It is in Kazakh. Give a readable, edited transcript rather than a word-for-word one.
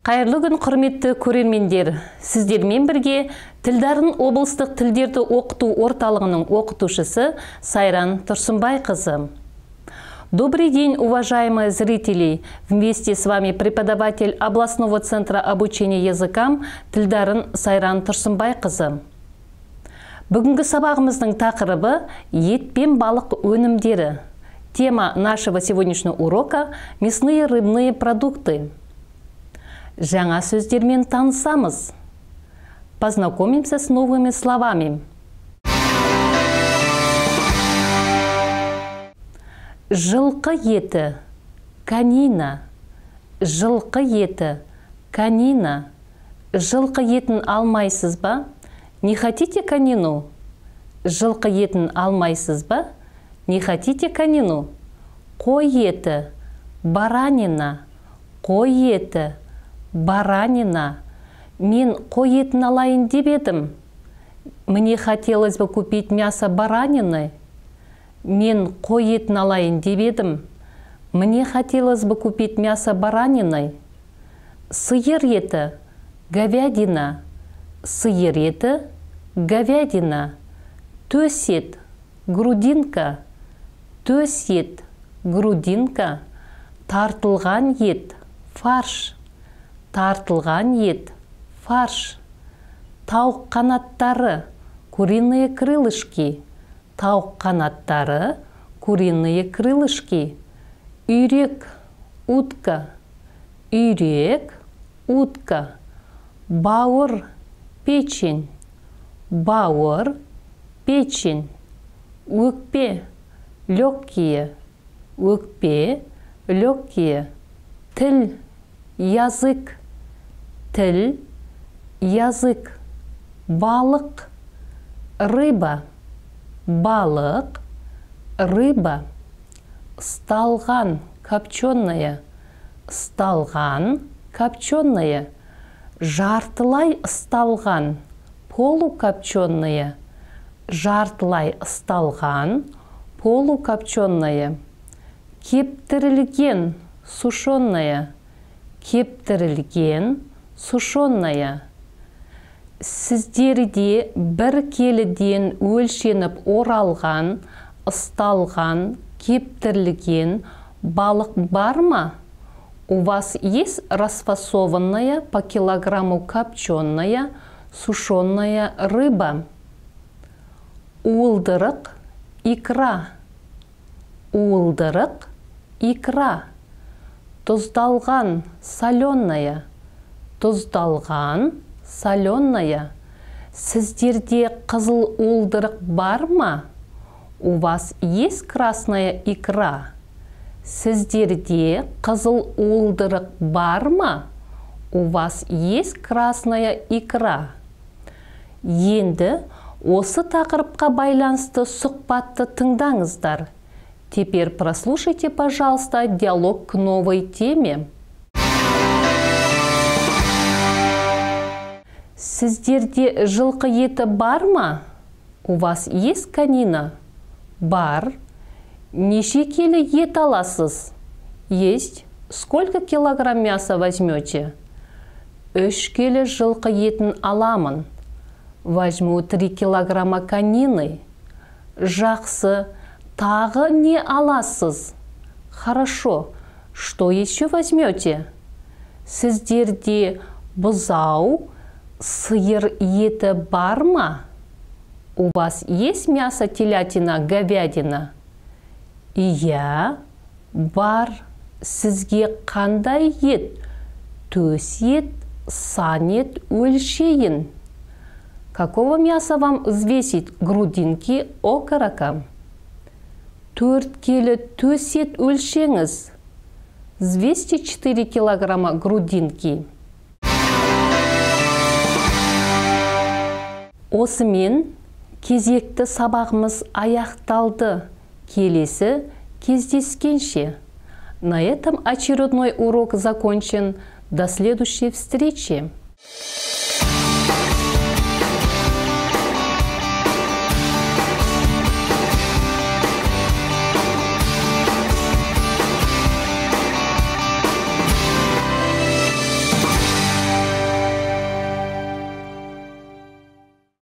Қайырлы күн, құрметті көрермендер! Сіздермен бірге Тілдарын облыстық тілдерді оқыту орталығының оқытушысы Сайран Тұрсынбайқызы. Добрый день, уважаемые зрители! Вместе с вами преподаватель областного центра обучения языкам Тілдарын Сайран Тұрсынбайқызы. Бүгінгі сабағымыздың тақырыбы ет пен балық өнімдері. Тема нашего сегодняшнего урока – мясные, рыбные продукты. Жаңа сөздермен танысамыз. Познакомимся с новыми словами. Жылқы еті, конина. Жылқы еті, конина. Жылқы етін алмайсыз ба? Не хотите конину? Жылқы етін алмайсыз ба? Не хотите конину? Қой еті, баранина. Қой еті, баранина. Мен қой етін алайын деп едім. Мне хотелось бы купить мясо баранины. Мен қой етін алайын деп едім. Мне хотелось бы купить мясо баранины. Сиыр еті, говядина. Сиыр еті, говядина. Төс ет, грудинка. Төс ет, грудинка. Тартылған ет, фарш. Тартылған ет, фарш. Тауық қанаттары, куриные крылышки. Тауық қанаттары, куриные крылышки. Үйрек, утка. Үйрек, утка. Бауыр, печень. Бауыр, печень. Өкпе, легкие. Өкпе, легкие. Тіл, язык. Тіл, язык. Балық, рыба. Балық, рыба. Ысталған, копченая. Ысталған, копченая. Жартылай ысталған, полукопченая. Жартылай ысталған, полукопченая. Кептірілген, сушеная. Кептірілген, сушеная. Сіздерде бір келіден өлшеніп оралған, ысталған, кептірілген балық бар ма? У вас есть расфасованная по килограмму копченая, сушеная рыба? Уылдырық, икра. Уылдырық, икра. Тұздалған, соленая. Тұздалған, соленая. Сіздерде қызыл уылдырық бар ма? У вас есть красная икра? Сіздерде қызыл уылдырық бар ма? У вас есть красная икра? Енді осы тақырыпқа байланысты сұхбатты тыңдаңыздар. Теперь прослушайте, пожалуйста, диалог к новой теме. Сіздерде жылқы еті бар ма? У вас есть конина? Бар. Неше келі ет аласыз? Есть. Сколько килограмм мяса возьмете? 3 келі жылқы етін аламын. Возьму 3 килограмма конины. Жақсы. Тағы не аласыз? Хорошо. Что еще возьмете? Сіздерде бұзау, сиыр еті бар ма? У вас есть мясо телятина, говядина? Иә, бар. Сізге қандай ет? Төс ет, сан ет өлшейін. Какого мяса вам взвесить? Грудинки, окорока? 4 келі төс ет өлшеңіз. Взвесьте 4 килограмма грудинки. Осымен кезекті сабағымыз аяқталды. Келесі кездескенше. На этом очередной урок закончен. До следующей встречи.